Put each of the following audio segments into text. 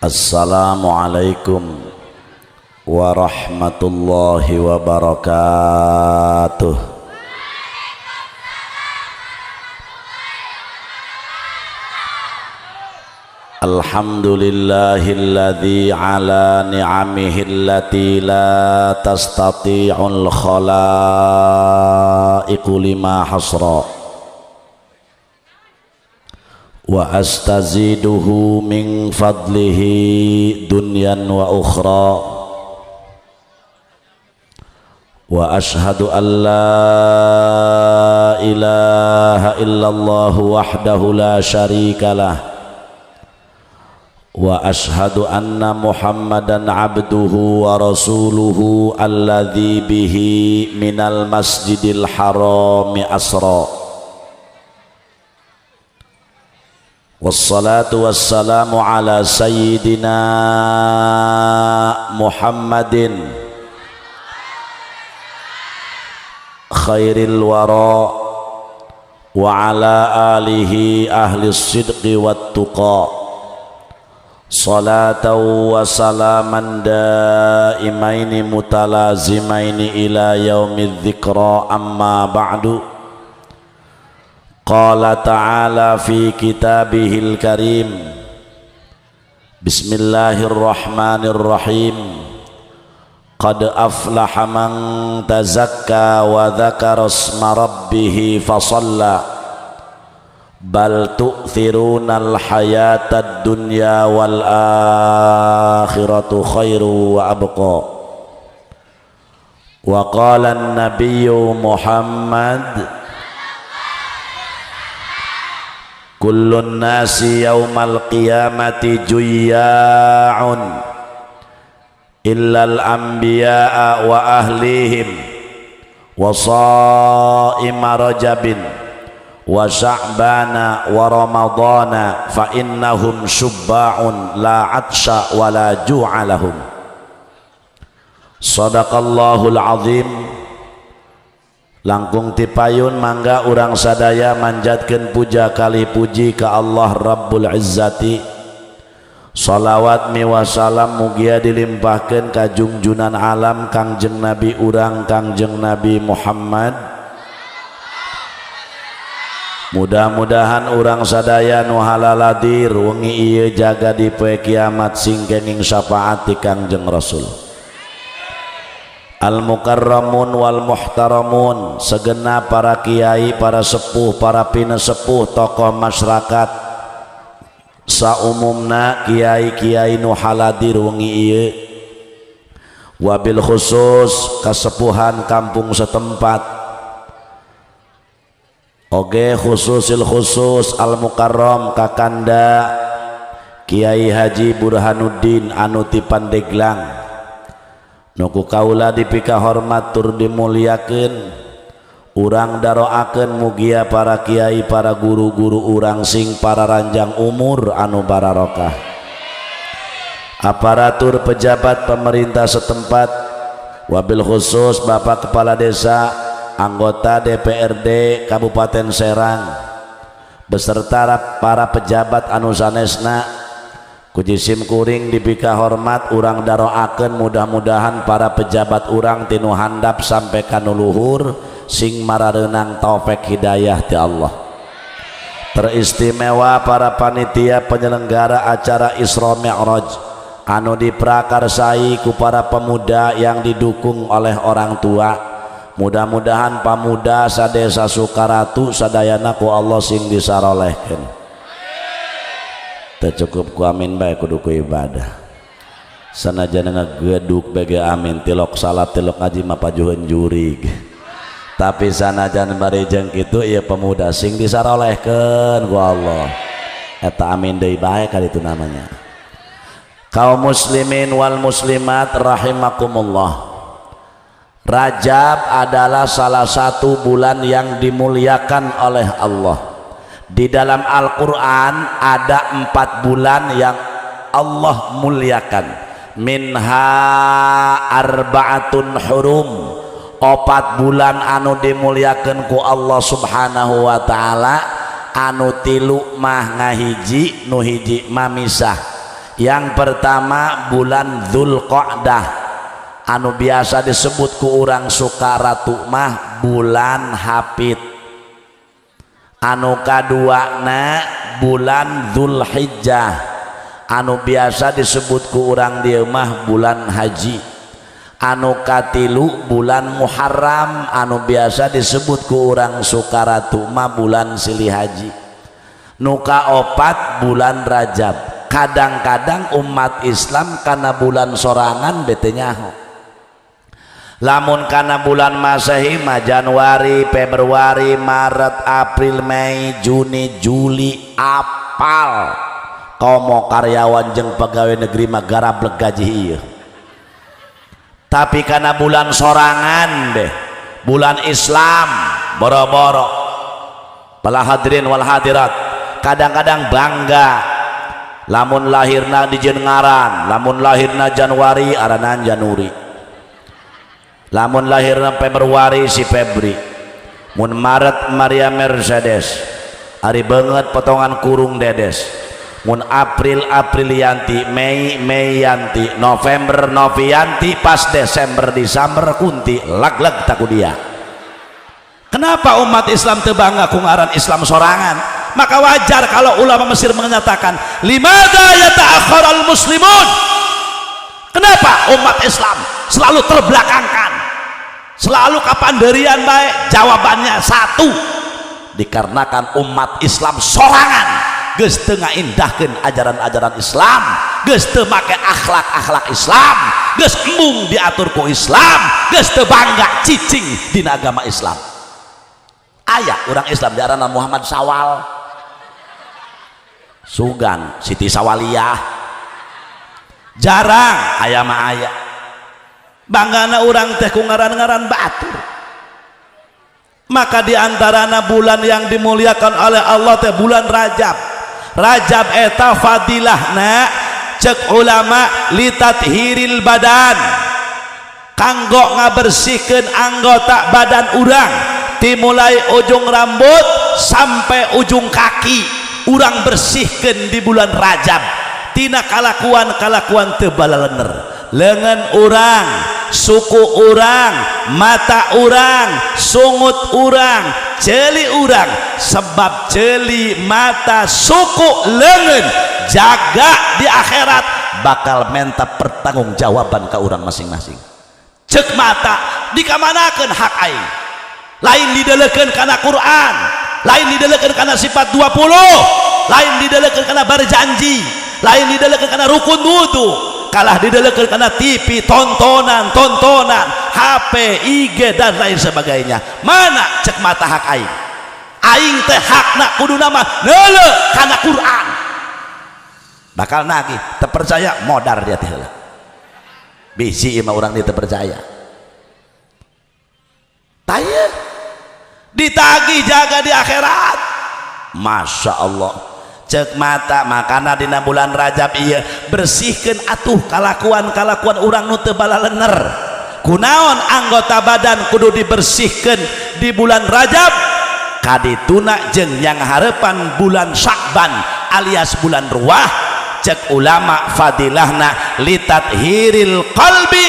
Assalamualaikum warahmatullahi wabarakatuh. Alhamdulillahilladzi ala ni'amihi allati la tastati'ul khalaiqu lima hasra wa astaziduhu min fadlihi dunyan wa ukhra wa ashhadu an la ilaha illallah wahdahu la syarika lah wa ashhadu anna muhammadan abduhu wa rasuluhu alladzi bihi minal masjidil harami asra. Wassalatu wassalamu ala sayyidina Muhammadin khairil wara wa ala alihi ahli sidqi wat tuqa. Salatan wa salaman daimaini mutalazimaini ila yaumidz dzikra, amma ba'du. Qala ta'ala fi kitabihil karim, bismillahirrahmanirrahim. Qad aflaha man tazakka wa dzakara asma rabbih fasalla. Bal tu'thirunal hayatad dunya wal akhiratu khairu wa abqa. Wa qala an-nabiyyu Muhammad, kullun nasi yaumal qiyamati juyya'un illal anbiya'a wa ahlihim wa sha'ima rajabin wa sya'bana wa ramadana fa innahum syubba'un la atsha wa la ju'a lahum. Sadaqallahul azim. Langkung tipayun mangga urang sadaya manjatkeun puja kali puji ka Allah Rabbul Izzati. Salawat miwa salam mugia dilimpahkeun ka jungjunan alam Kangjeng Nabi urang Kangjeng Nabi Muhammad. Mudah-mudahan urang sadaya nu halaladir wengi ieu jaga di poe kiamat sing kenging syafaat ti Kangjeng Rasul. Al mukarramun wal muhtaramun, segenap para kiai, para sepuh, para pinesepuh, tokoh masyarakat saumumna, kiai-kiai nu haladir wengi ieu, wabil khusus kasepuhan kampung setempat, oge khususil khusus al mukarram kakanda Kiai Haji Burhanuddin anu ti Pandeglang, nuku kaula dipika hormat tur dimuliakeun. Urang daroakeun mugia para kiai, para guru-guru urang sing para ranjang umur anu bararokah. Aparatur pejabat pemerintah setempat, wabil khusus Bapak Kepala Desa, anggota DPRD Kabupaten Serang beserta para pejabat anu sanesna, ku jisim kuring dipika hormat. Urang daroakeun mudah-mudahan para pejabat urang tinu handap sampai kanu luhur sing marareunang taufik hidayah ti Allah. Teristimewa para panitia penyelenggara acara Isra Mi'raj anu diprakarsai ku para pemuda yang didukung oleh orang tua. Mudah-mudahan pamuda sadesa Sukaratu sadayana ku Allah sing disarolehkeun. Teu cukup ku amin bae, kudu ku ibadah. Sanajan ngageduk bege amin, tilok salat tilok ngaji mah pajuheun jurig, tapi sanajan bari jeung kitu ieu pemuda sing disarolehkeun ku Allah. Eta amin deui bae kali itu namanya. Kaum muslimin wal muslimat rahimakumullah, Rajab adalah salah satu bulan yang dimuliakan oleh Allah. Di dalam Al-Quran ada 4 bulan yang Allah muliakan. Minha arba'atun hurum, 4 bulan anu dimuliakan ku Allah Subhanahu wa ta'ala, anu 3 mah ngahiji, nu hiji mah misah. Yang pertama bulan Dzulqa'dah, anu biasa disebut ku urang Sukaratu mah bulan Hafid. Anu kaduana bulan Dzulhijjah, anu biasa disebut ku urang dieu mah bulan haji. Anu katilu bulan Muharram, anu biasa disebut ku urang Sukaratu mah bulan Silih Haji. Nu kaopat bulan Rajab. Kadang-kadang umat Islam karena bulan sorangan bete nyaho. Lamun kana bulan Masehi mah Januari, Februari, Maret, April, Mei, Juni, Juli apal. Komo karyawan jeung pegawai negeri mah garablek gaji ieu. Tapi karena bulan sorangan deh, bulan Islam boro-boro. Para hadirin wal hadirat, kadang-kadang bangga lamun lahirna di ngaran, lamun lahirna Januari aranan Januri, lamun lahirna Februari si Febri, mun Maret Maria Mercedes, ari banget potongan kurung Dedes, mun April Aprilianti, Mei Meiyanti, November Novianti, pas Desember Desember Kunti lag-lag taku dia. Kenapa umat Islam teu bangga ku ngaran Islam sorangan? Maka wajar kalau ulama Mesir menyatakan limadza yata'akhkharal muslimun. Kenapa umat Islam selalu terbelakangkan, selalu kapanderian baik? Jawabannya satu, dikarenakan umat Islam sorangan geus teu ngaindahkeun ajaran-ajaran Islam, geus teu make akhlak-akhlak Islam, geus embung diatur ku Islam, geus teu bangga cicing dina agama Islam. Aya orang Islam diarana Muhammad Sawal, sugan Siti Sawaliyah, jarang aya mah aya. Banggana urang teh ku ngaran-ngaran batur. Maka diantarana bulan yang dimuliakan oleh Allah teh bulan Rajab. Rajab eta fadilahna cek ulama litathiril badan, kanggo ngabersihkeun anggota badan urang dimulai ujung rambut sampai ujung kaki, urang bersihkan di bulan Rajab tina kalakuan-kalakuan teu balalener. Lengan urang, suku urang, mata urang, sungut urang, ceuli urang, sebab ceuli, mata, suku, lengan jaga di akhirat bakal menta pertanggungjawaban ke urang masing-masing. Cek mata, dikamanakeun hak aing? Lain didelekeun kana Quran, lain didelekeun kana sifat 20, lain didelekeun kana berjanji, lain didelekeun kana rukun wudu, kalah didelekeun kana TV, tontonan tontonan, HP, IG, dan lain sebagainya. Mana cek mata hak aing? Aing teh hakna kudu nama neuleu kana Quran. Bakal nagih. Terpercaya modar dia teh heula, bisi mah urang dia terpercaya. Tanya ditagih jaga di akhirat. Masya Allah. Cek mata, makana dina bulan Rajab iya bersihkan atuh kalakuan-kalakuan urang nu teu balalener. Kunaon anggota badan kudu dibersihkan di bulan Rajab? Kadituna jeung yang harapan bulan Syakban alias bulan Ruwah. Cek ulama fadilahna litathiril qalbi,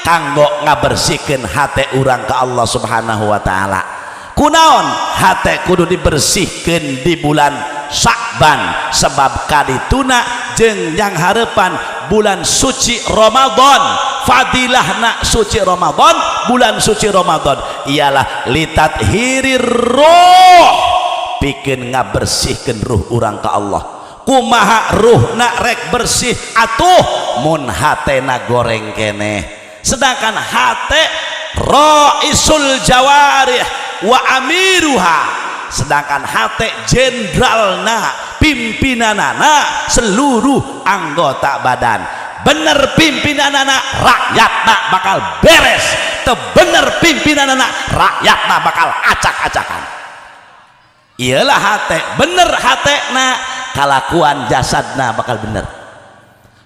kanggo ngabersihkeun hate urang ke Allah Subhanahu wa taala. Kunaon hate kudu dibersihkan di bulan Syakban? Sebab kadituna jeung yang harapan bulan suci Ramadan. Fadilahna suci Ramadan, bulan suci Ramadan ialah litathhirir ruh, pikeun ngabersihkeun ruh urang ka Allah. Kumaha ruhna rek bersih atuh mun hatena goreng keneh? Sedangkan hate raisul jawarih wa amiruha, sedangkan hate jenderalna, pimpinanana seluruh anggota badan. Bener pimpinanana, rakyatna bakal beres. Teu bener pimpinanana, rakyatna bakal acak-acakan. Iyalah hate bener, hatena kalakuan jasadna bakal bener.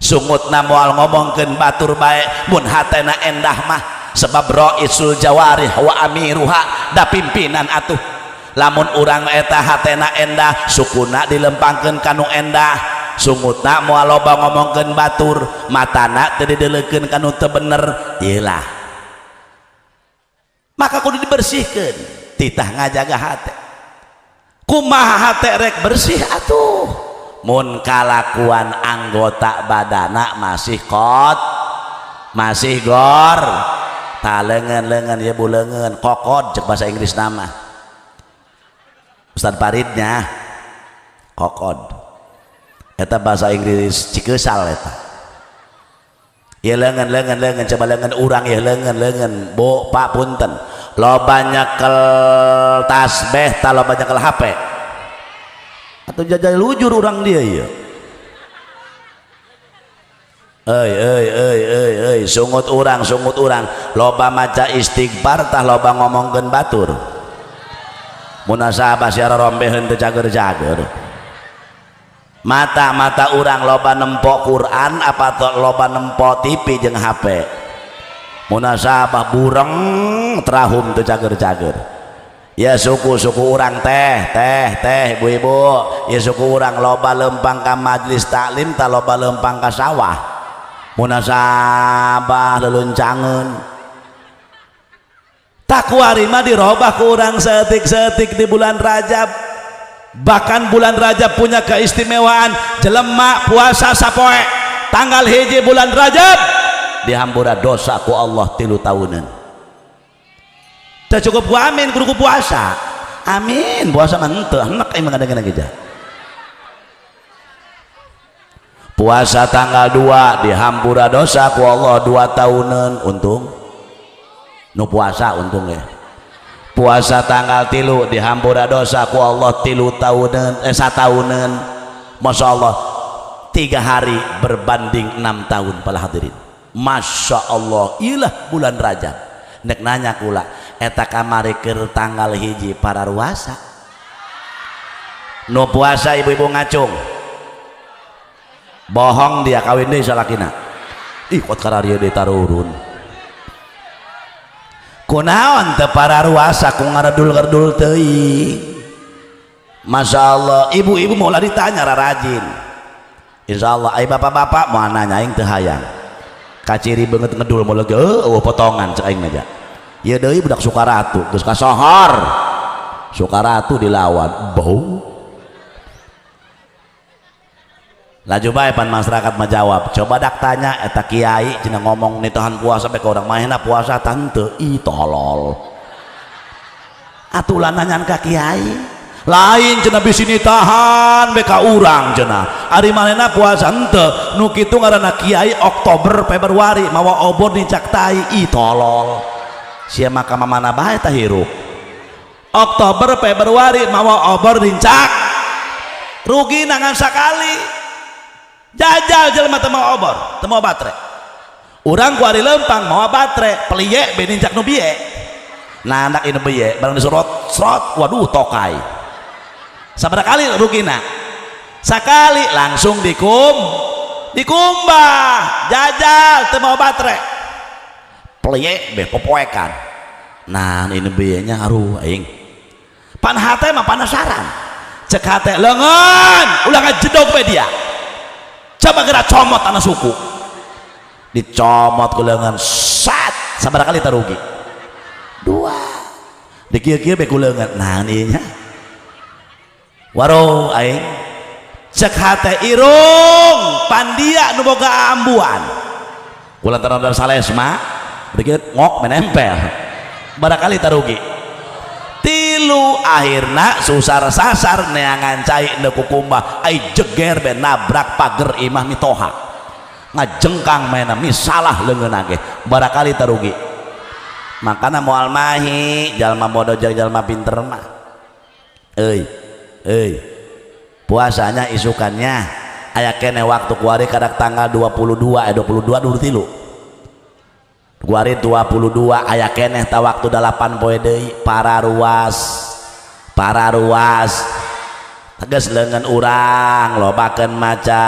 Sungutna moal ngomongkeun batur bae mun hatena endah mah, sebab raisul jawarih wa amiruha, da pimpinan atuh. Lamun urang eta hatena endah, sukuna dilempangkeun kanu endah. Sungutna moal loba ngomongkeun batur, matana teu dideulekeun ka nu teu bener. Ieu maka kudu dibersihkeun, titah ngajaga hate. Kumaha hate rek bersih atuh mun kalakuan anggota badana masih kot, masih gor? Ta leungeun-leungeun ya bu, leungeun kokod cek bahasa Inggris nama Ustad Faridnya kokod eta bahasa Inggris Cikesal eta ya. Leungeun, leungeun, leungeun, coba leungeun urang ya, leungeun, leungeun bu, pak, punten, loba nyekel tasbeh ta loba nyekel HP atau jajal lujur urang dia ya? Euy, euy, euy, euy, euy, sungut urang, sungut urang loba maca istighfar tah loba ngomongkeun batur? Munasabah siara rombeheun teu cager-cager. Mata-mata urang loba nempo Quran apa loba nempo TV jeung HP? Munasabah bureng terahum teu cager-cager ya. Suku-suku urang, teh, teh, teh, ibu-ibu ya, suku urang loba lempang ka majlis taklim ta loba lempang ka sawah? Munasabah leluncangeun. Takuari mah dirobah ku urang seetik-seetik di bulan Rajab. Bahkan bulan Rajab punya keistimewaan, jelema puasa sapoe tanggal 1 bulan Rajab dihampura dosa ku Allah 3 tahunan. Tak cukup ku amin, kudu ku puasa. Amin puasa mah henteu enek emang ada gitu. Puasa tanggal 2 dihampura dosa ku Allah 2 tahunan, untung nu puasa, untung ya. Puasa tanggal 3 dihampura dosa ku Allah 3 tahunan, eh, satahunan. Masya Allah, 3 hari berbanding 6 tahun. Para hadirin, Masya Allah, ilah bulan Rajab. Nek nanya kula eta kamari keur tanggal 1 para ruasa nu puasa ibu-ibu ngacung, bohong dia, kawin deui salakina. Ih, kot kararia deui tarurun. Kunaon teu pararuasa ku ngaredul-redul teuing? Masya Allah, ibu-ibu mau ditanya rarajin. Insya Allah ai bapak-bapak mau nanya aing teu hayang, kaciri banget ngedul mau lagi oh potongan cek aing aja ya. Deui budak Sukaratu geus kasohor, Sukaratu dilawan bau. Laju bae pan masyarakat menjawab. Coba dak tanya eta kiai cenah ngomong nitahan puasa bae ka urang, manehna puasa tante? Ih, tolol atuh, nanyaan ka kiai lain cenah, bisi nitahan bae ka urang cenah, ari manehna puasa henteu. Nu kitu ngaranna kiai Oktober Februari mawa obor nincak tai. Ih, tolol sia mah, ka mana bae tah hirup. Oktober Februari mawa obor nincak, rugi nangan sakali. Jajal jelema teu mawa obor, teu mawa baterai, urang ku ari lempang mawa baterai, peliye be nincak nu biye. Nah, anak ini biye barang disorot serot, waduh, tokai. Sabaraha kali rugina? Sakali, langsung dikumbah. Jajal teu mawa baterai, peliye be popoekan. Nah, ini biye nya, aduh, aing pan hate mah penasaran. Cek hate, leungeun ulah ngajedog be dia, coba gerak comot anak suku. Dicomot ku leungeun sat. Sabaraha kali tarugi? Dua. Dikieu-kieu be ku leungeun. Nah, ieu nya waro aing. Cek hate, irung pandia nu boga ambuan kulantaran dari salesma dikit ngok menempel. Barangkali tarugi tilu. Akhirna susar sasar neangan cai nu kukumbah, ai jeger be nabrak pager imah mitoha, ngajengkang maena misalah leungeun ge. Barangkali tarugi. Makana moal mahi jalma bodoh jeung jalma pinter mah. Euy, euy, puasanya isukannya aya kene waktu kuari kadak tanggal 22, eh, 22 dulu tilu kuari 22 aya keneh ta waktu 8 poe deui. Para ruas, para ruas, tegas leungeun urang lobakeun maca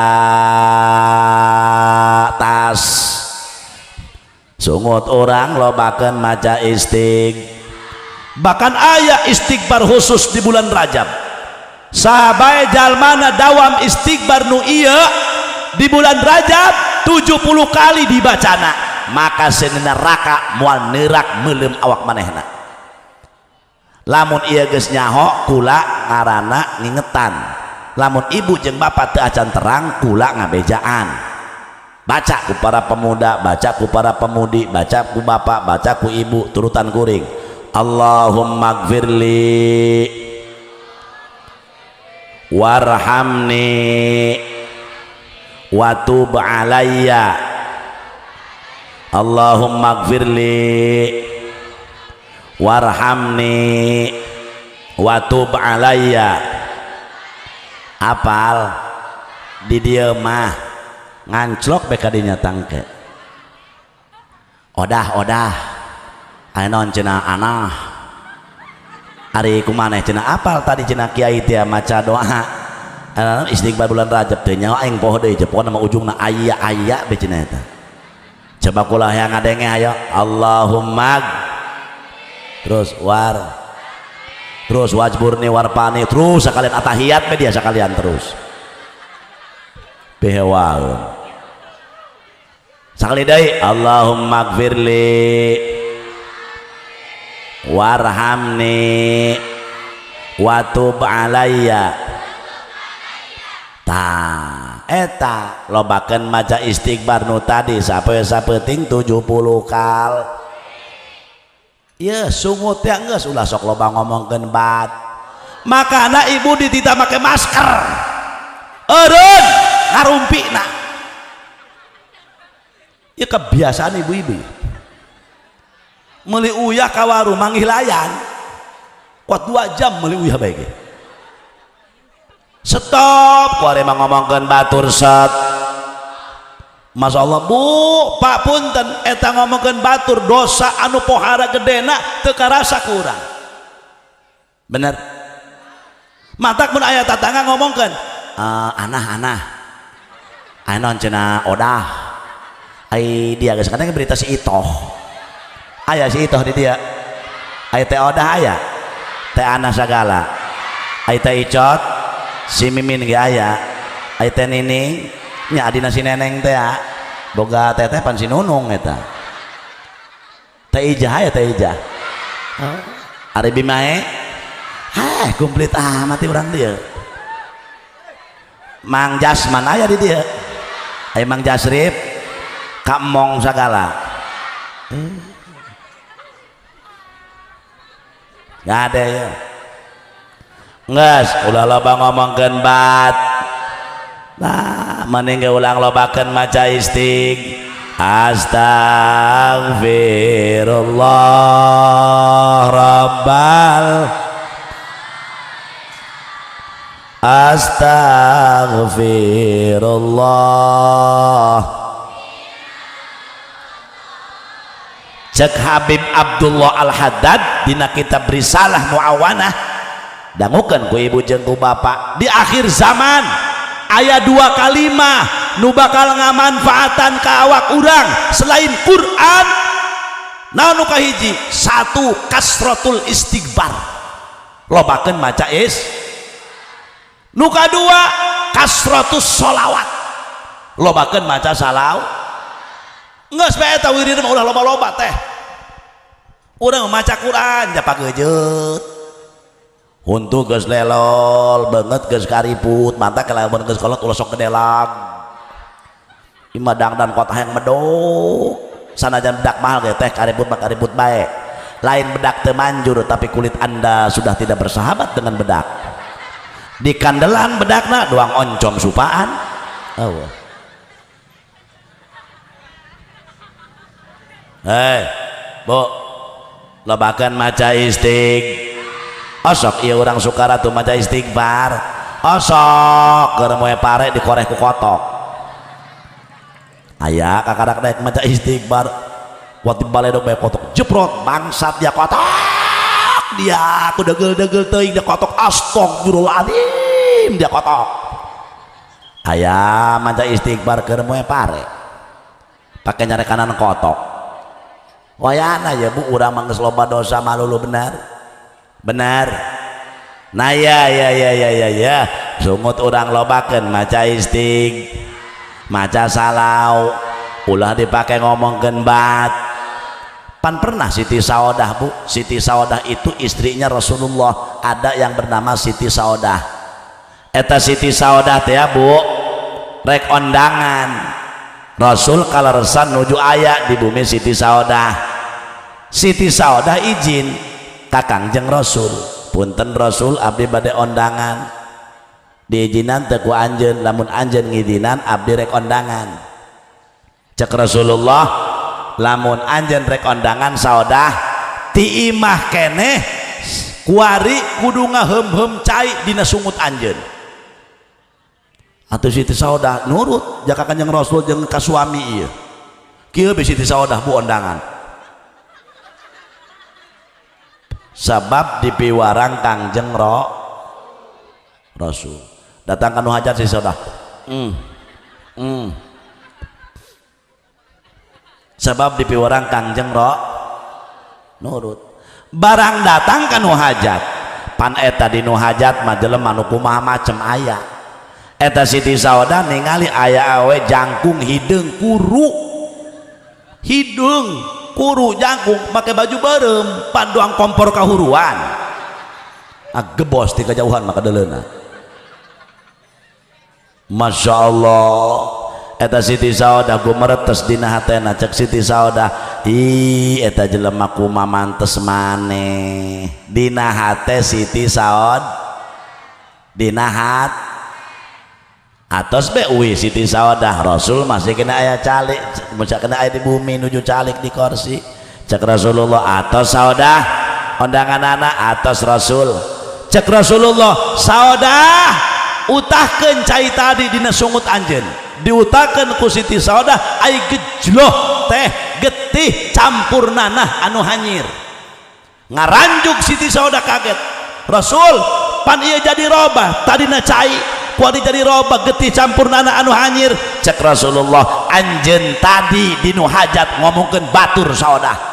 tas, sungut urang lobakeun maca istig. Bahkan aya istighfar khusus di bulan Rajab. Sahabae jalmana dawam istighfar nu ieu di bulan Rajab 70 kali dibacana, maka seuneu neraka moal neurak meuleum awak manehna. Lamun ieu geus nyaho kula ngaranna ngingetan. Lamun ibu jeung bapak teu acan terang kula ngabejaan. Baca ku para pemuda, baca ku para pemudi, baca ku bapak, baca ku ibu, turutan kuring. Allahumma gfirli warhamni wa tub alayya. Allahumma gfirli warhamni wa tub alayya. Apal di dieu mah nganclok beka dinya tangke. Odah odah aya naon cenah anah ari kumaneh cenah apal tadi cenah kiai teh maca doa anu istighfar bulan Rajab teh nyawa aing poho deui pokona mah ujungna aya aya be cenah eta. Coba kula hayang ngadenge ayo Allahumma terus war terus wajburni warpani terus sekalian atahiyat be dia sekalian terus behewaun sakali deui Allahumma gfirli warhamni wa tub alayya. Tah eta lobakeun maca istighfar nu tadi sapoe sapeuting 70 kal. Ieu sungut teh geus ulah sok loba ngomongkeun bat. Makana ibu dititah make masker. Eureun ngarumpina. Ieu kebiasaan ibu-ibu. Meuli uyah ka warung manggih layan. Kuat 2 jam meuli uyah bae ge. Stop ku ari mah ngomongkeun batur set. Masya Allah bu, pak punten eta ngomongkeun batur dosa anu pohara gedena teu karasa ku urang. Bener. Matak mun aya tatangga ngomongkeun anah-anah anon cenah odah ai dia geus katanya berita si Itoh aya si Itoh di dia ai teh odah aya teh anah sagala ai teh Icot si Mimin ge aya ai teh Nining nya adina si Neneng teh boga teteh pan si Nunung eta teh Ijah aya teh Ijah ari Bimae heh komplit amat urang dieu Mang Jasman aya di dieu ai Mang Jasrip ka emong sagala nggak ada ya nges ulah loba ngomongkeun bat nah mending ge ulang lobakeun maca istig astaghfirullah rabbal astaghfirullah. Cek Habib Abdullah Al-Haddad dina kitab Risalah Muawanah dangukeun ku ibu jeung ku bapak di akhir zaman aya 2 kalimah nu bakal ngamanfaatan ka awak urang selain Quran. Naon nu kahiji? Satu, kasratul istighfar, lobakeun maca is. Nu kadua, kasratus sholawat, lobakeun maca salawat. Geus bae eta wirid mah ulah loba-loba teh. Urang maca Quran japagejeut. Huntu geus lelol, beungeut geus kariput, mantap lamun geus kolot ulah sok gedelag. Imah dangdan kota yang medok. Sanajan bedak mahal ge teh kariput mah kariput bae. Lain bedak teu manjur tapi kulit Anda sudah tidak bersahabat dengan bedak. Di kandelan bedakna doang oncom supaan. Oh. Hei, Bu, lobakeun maca istig. Osok ieu urang Sukaratu maca istighfar. Osok keur moe pare dikoreh ku kotok. Aya kakarak daek maca istighfar. Waktu baledog bae kotok jeprot bangsat dia kotok. Dia aku degel-degel teuing dia kotok astagfirullahaladzim dia kotok. Aya maca istighfar keur moe pare. Pake nyarekanan kotok. Wayana ya bu, urang mah geus loba dosa malulu benar. Benar. Nah ya ya ya ya ya ya sungut urang lobakeun maca istig, maca salau, ulah dipake ngomongkeun bat. Pan pernah Siti Saudah, Bu. Siti Saudah itu istrinya Rasulullah, ada yang bernama Siti Saudah. Eta Siti Saudah teh ya, Bu, rek ondangan. Rasul kaleresan nuju aya di bumi Siti Saudah. Siti Saudah izin ka Kangjeng Rasul, punten Rasul, abdi bade ondangan, diizinan teu ku anjeun? Lamun anjeun ngizinan, abdi rek ondangan. Cek Rasulullah, lamun anjeun rek ondangan Saudah, ti imah keneh kuari kudu ngaheum-heum cai dina sungut anjeun. Atuh Siti Saudah nurut jaka Kanjeng Rasul jeung ka suami ieu. Kieu be Siti Saudah, Bu, ondangan sabab dipiwarang Kangjeng Rasul. Datang ka nu hajat Siti Saudah, Sebab dipiwarang Kangjeng nurut. Barang datang ka nu hajat, pan eta di nu hajat mah jelema nu kumaha macem aya. Eta Siti Saudah ningali aya awe jangkung hideung kuru, hideung kuru jangkung, make baju beureum, panduang kompor kahuruan. Ah, gebos ti kejauhan maka deleuna. Masya Allah, eta Siti Saudah gumeretes dina hatena. Cek Siti Saudah, ih, eta jelema kumaha mantes maneh. Dina hate Siti Saud, dina hat atos be uwi Siti Saudah. Rasul masih kena aya calik, masih kena aya di bumi nuju calik di kursi. Cek Rasulullah, atos Saudah ondangan anak? Atos, Rasul. Cek Rasulullah, Saudah, utahkeun cai tadi dina sungut anjeun. Diutahkeun ku Siti Saudah, ai gejloh teh getih campur nanah anu hanyir. Ngaranjuk Siti Saudah kaget, Rasul, pan ieu jadi robah, tadina cai kuari jadi robah getih campur nanah anu hanyir. Cek Rasulullah, anjeun tadi dinu hajat ngomongkeun batur, Saudah.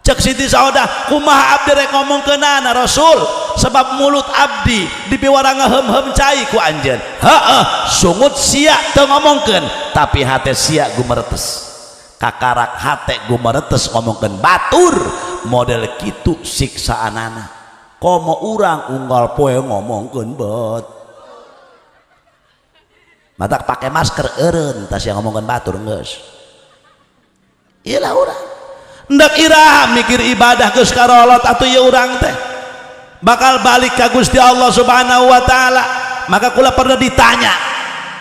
Cek Siti Saudah, kumaha abdi rek ngomongkeunana, Rasul, sebab mulut abdi dipiwarang ngaheum-heum cai ku anjeun. Heeh, sungut sia teu ngomongkeun, tapi hate sia gumeretes. Kakarak hate gumeretes ngomongkeun batur. Model kitu siksaanana. Komo urang unggal poe ngomongkeun bet matak pakai masker eureun tas yang ngomongkeun batur geus. Iyalah, urang ndak iraha mikir ibadah geus karolot atuh ieu urang teh bakal balik ka Gusti Allah Subhanahu wa taala. Maka kula pernah ditanya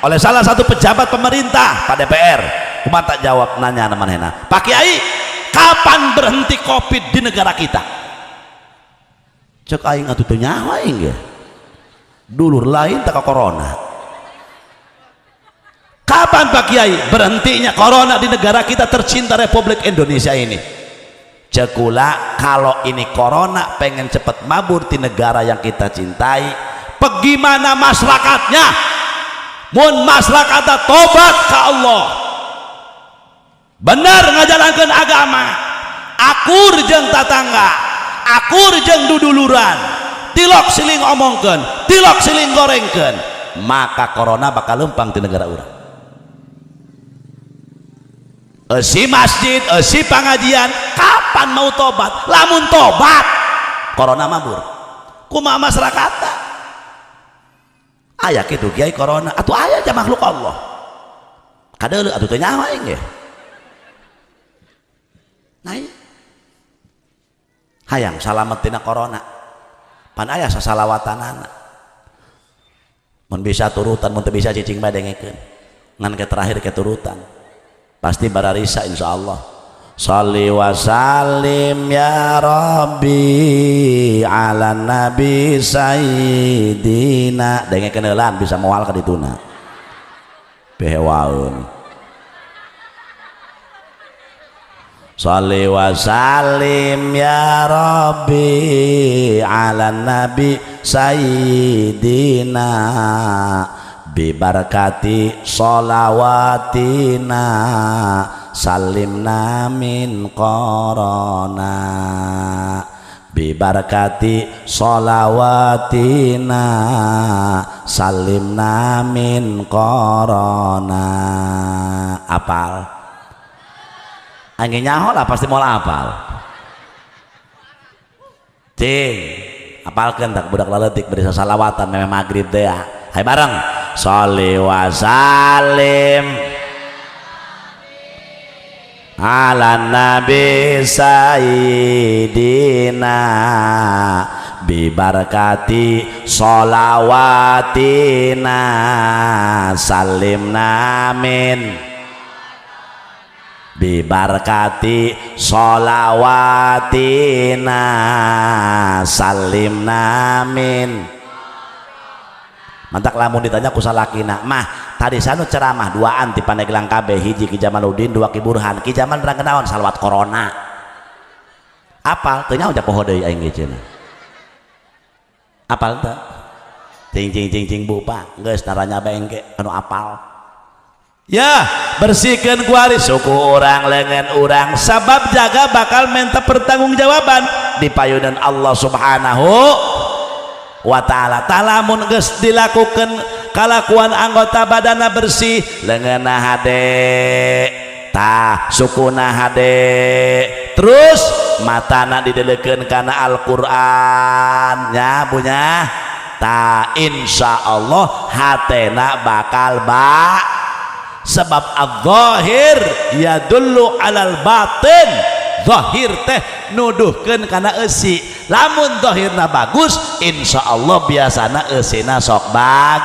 oleh salah satu pejabat pemerintah, Pak DPR. Kumaha tak jawab nanya manehna, Pak Kiai, kapan berhenti Covid di negara kita? Cek aing, atuh teu nyaho aing ge, dulur lain tak corona. Kapan Pak Kiai berhentinya corona di negara kita tercinta Republik Indonesia ini? Cek kula, kalau ini corona pengen cepat mabur di negara yang kita cintai, bagaimana masyarakatnya? Mun masyarakat tobat ke Allah, benar ngajalankan agama, akur jeung tatangga, akur jeung duduluran, tilok siling omongkeun, tilok siling gorengkeun, maka corona bakal lempang di negara urang. Eusi masjid, eusi pengajian, kapan mau tobat? Lamun tobat, corona mabur. Kumaha masyarakat? Aya kitu kiai corona atuh aya aja makhluk Allah. Kadeuleu atuh teu nyaho aing ge. Nah, iya. Hayang salamet tina corona. Pan aya sasalawatanana. Mun bisa turutan, mun teu bisa cicing bae dengekeun. Ngan ke terakhir keturutan. Pasti bararisa insyaallah. Shalli wa sallim ya Rabbi ala nabi sayyidina. Dengekeun heula bisa moal ka dituna. Behewaeun. Shalli wa sallim ya Rabbi ala nabi sayyidina bibarkati sholawatina salimna min corona. Bibarakati sholawatina salimna min corona. Apal? Angin nyaho lah pasti mau apal. Cing, apalkeun tak budak laletik beri salawatan meme maghrib teh ya. Hai bareng. Sholli wa salim ala nabi sayyidina bibarakati sholawatina salimna min bibarakati sholawatina salimna min. Mantak lamun ditanya ku salakina mah tadi sanu ceramah duaan ti Pandeglang kabeh, hiji Ki Jamaluddin, dua Ki Burhan. Ki Jamal nerangkeun naon? Salawat corona. Apal teu nyaho poho deui aing ge cenah. Apal teu? Cing cing cing cing bu pak geus naranya bae engke anu apal. Ya, bersihkan kuari suku orang lengan orang sabab jaga bakal minta pertanggungjawaban di payunan Allah Subhanahu wa ta'ala. Talamun geus dilakukan kalakuan anggota badana bersih, leungeunna hade, tah sukuna hade, terus matana didelekeun kana Al-Qur'an nya punya, ta insya Allah hatena bakal ba, sebab az-zahir yadullu alal batin. Zahir teh nuduhkeun kana eusi, lamun zahirna bagus insya Allah biasana eusina sok bag.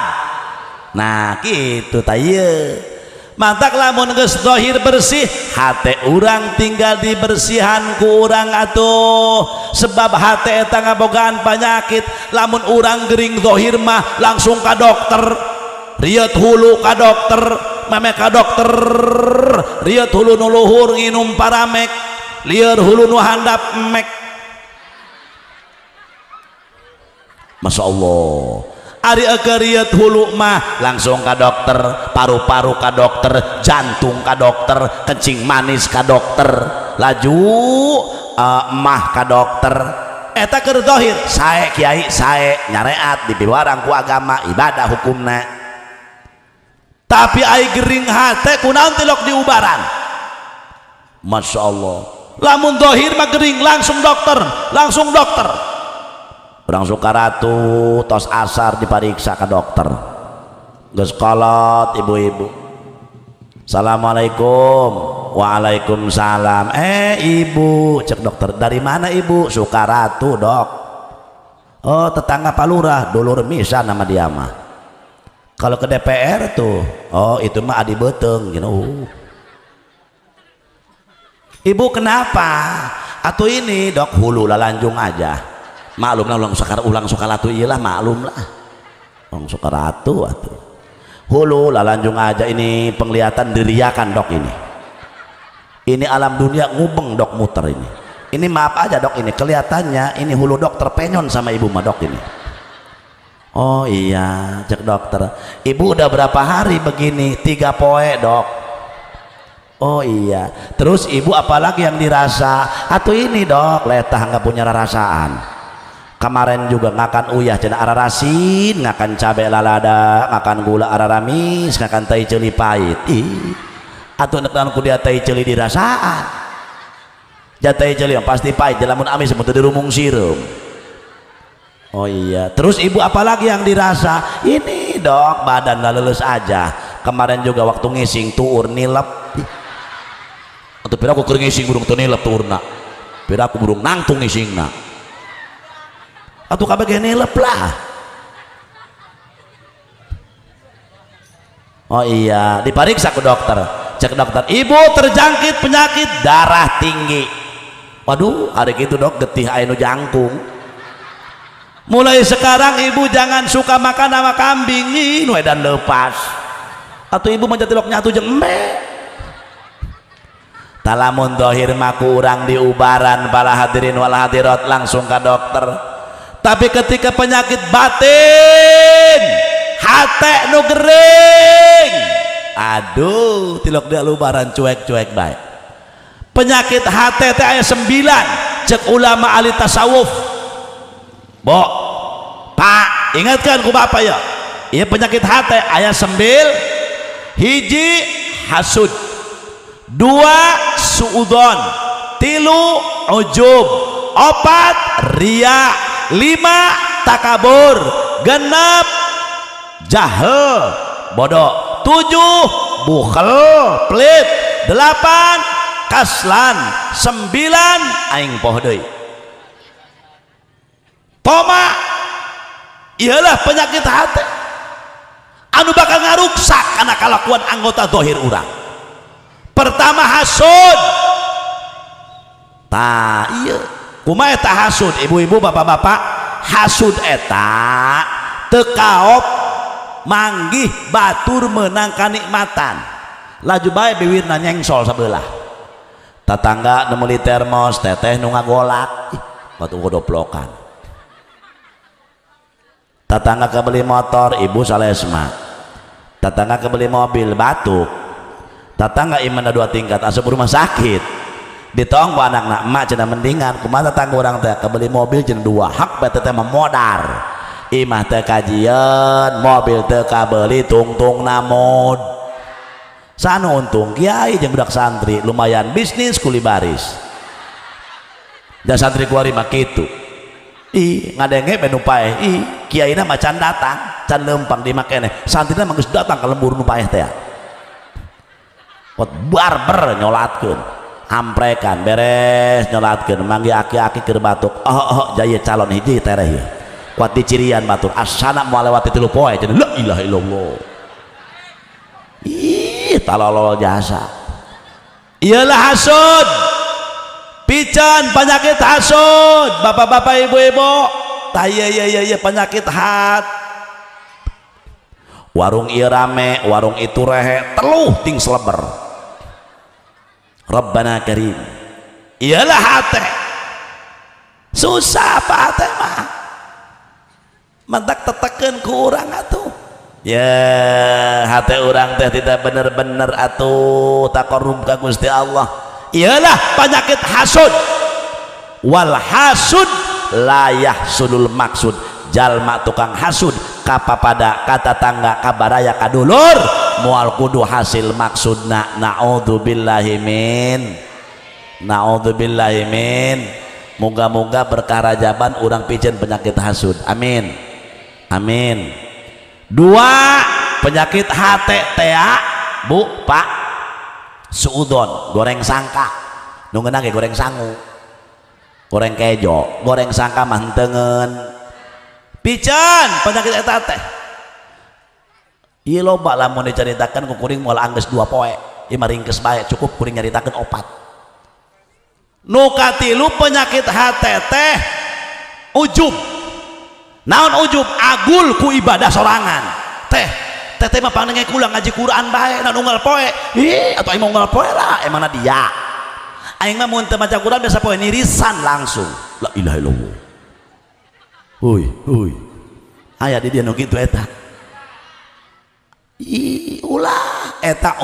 Nah kitu tah ieu mantak lamun geus zahir bersih, hate urang tinggal dibersihan ku urang atuh, sebab hate eta ngabogaan penyakit. Lamun urang gering zahir mah langsung ka dokter, riet hulu ka dokter, meme ka dokter, riet hulu nu luhur nginum paramek, lieur hulu nu handap mek. Masya Allah, ari riet hulu mah langsung ka dokter, paru-paru ka dokter, jantung ka dokter, kencing manis ka dokter, laju mah ka dokter. Eta keur zahir sae kiai sae nyareat dipiwarang ku agama ibadah hukumna. Tapi ai gering hate kunaon tilok diubaran. Masya Allah, lamun zahir mah gering langsung dokter, langsung dokter. Urang Sukaratu tos asar dipariksa ke dokter, geus kolot ibu-ibu. Assalamualaikum. Waalaikumsalam. Ibu, cek dokter, dari mana ibu? Sukaratu dok. Oh, tetangga Pak Lurah, dulur misa nama dia mah. Kalau ke DPR tuh, oh itu mah adi beteng gitu. Ibu kenapa? Atau ini dok, hulu lalanjung aja. Maklum lah ulang Sukaratu iyalah, maklum lah ulang Sukaratu atuh. Hulu lalanjung aja ini penglihatan diriakan dok ini. Ini alam dunia ngubeng dok muter ini. Ini maaf aja dok, ini kelihatannya ini hulu dok terpenyon sama ibu mah dok ini. Oh iya, cek dokter. Ibu udah berapa hari begini? 3 poe dok. Oh iya. Terus ibu apalagi yang dirasa? Atau ini dok, letah nggak punya rasaan. Kemarin juga ngakan uyah cenah ararasin, ngakan cabe lalada, ngakan gula araramis, ngakan tai ceuli pahit. Ih. Atuh nek ku dia tai ceuli dirasaan. Ja tai ceuli pasti pahit, lamun amis mun teu dirumung sireum. Oh iya. Terus ibu apalagi yang dirasa? Ini dok, badan laleles aja. Kemarin juga waktu ngising tuur nilep. Atau pira aku keur ngising burung teu nilep tuurna. Pira aku burung nangtung ngisingna. Atau kabeh ge nilep lah. Oh iya, diperiksa ke dokter. Cek dokter, ibu terjangkit penyakit darah tinggi. Waduh, ada gitu dok, getih aya nu jangkung. Mulai sekarang ibu jangan suka makan sama kambing, ih nu edan lepas. Atau ibu mah tilok nyatu jeung embe. Talamun dohir mah kurang diubaran para hadirin wal hadirat langsung ke dokter. Tapi ketika penyakit batin, hate nu gering, aduh tilok dia lubaran cuek-cuek baik. Penyakit hate teh aya 9, Cek ulama ahli tasawuf, bo, Pak, ingatkan ku bapak ya, iya, penyakit hati aya sembil hiji hasud, dua suudon, tilu ujub, opat ria, lima takabur, genep jahil bodoh, tujuh bukhel pelit, delapan kaslan, sembilan aing poho deui, toma. Iyalah penyakit hati anu bakal ngaruksak karena kalakuan anggota dohir urang. Pertama hasud. Ta iya, kumaha eta hasud, ibu-ibu, bapak-bapak? Hasud eta teu kaop manggih batur menang kanikmatan, laju bae biwirna nyengsol sabelah. Tetangga nu meuli termos, teteh nu ngagolak, ih batu godoplokan. Tetangga kebeli motor, ibu salesma. Tetangga kebeli mobil, batuk. Tetangga imana dua tingkat, asup rumah sakit. Ditong ku anakna, "Emak," cenah, "mendingan kumaha tetangga urang teh kebeli mobil cenah dua, hak bae teteh mah modar. Imah teh kajian, mobil teh kabeli, tungtung namod sanu untung kiai jeung budak santri, lumayan bisnis kuli baris." Da santri kuari mah kitu, ih, ngadenge be nu paeh. Ih, kiaina mah can datang, can lempang di makene, santrina mah geus datang ka lembur nu paeh teh. Pot barber nyolatkeun, amprekan beres nyolatkeun, manggih aki-aki keur batuk, oh oh jaya calon hiji tereh ieu kuat dicirian batur, asana moal lewat 3 poe cenah. La ilaha illallah, ih, talolol jasa. Iyalah hasud pican, penyakit hasud, bapak-bapak, ibu-ibu. Tah iya iya iya iya, penyakit hat. Warung ieu rame, warung itu rehe, teluh ting seleber. Rabbana karim. Iyalah hate susah apa hate mah mantak tetekeun ku urang atuh ya. Hate urang teh tidak bener-bener atuh taqarrub ka Gusti Allah. Iyalah penyakit hasud. Wal hasud la yahsulul maksud. Jalma tukang hasud kapapada, ka tatangga, kabaraya, kadulur, moal kudu hasil maksudna. Naudzubillahi min, naudzubillahi min. Moga-moga berkah Rajaban urang piceun penyakit hasud. Amin, amin. Dua penyakit hate tea, Bu, Pak, suudon, goreng sangka. Nu ngeunah ge goreng sangu, goreng kejo, goreng sangka mah hentengeun pican penyakit eta teh. Ieu loba lamun dicaritakeun ku kuring moal anggeus 2 poe. Ieu mah ringkes bae, cukup kuring nyaritakeun opat. Nu katilu penyakit hate teh ujub. Naon ujub? Agul ku ibadah sorangan. Teh, teteh mah pangnenge kula ngaji Quran bae, naon unggal poe. Ih, atuh aing mah unggal poe lah, emangna dia. Aing mah mun teu maca Quran biasa poe nirisan langsung. La ilaha illallah. Hui, hui. Aya di dia nu kitu eta. Ih, ulah eta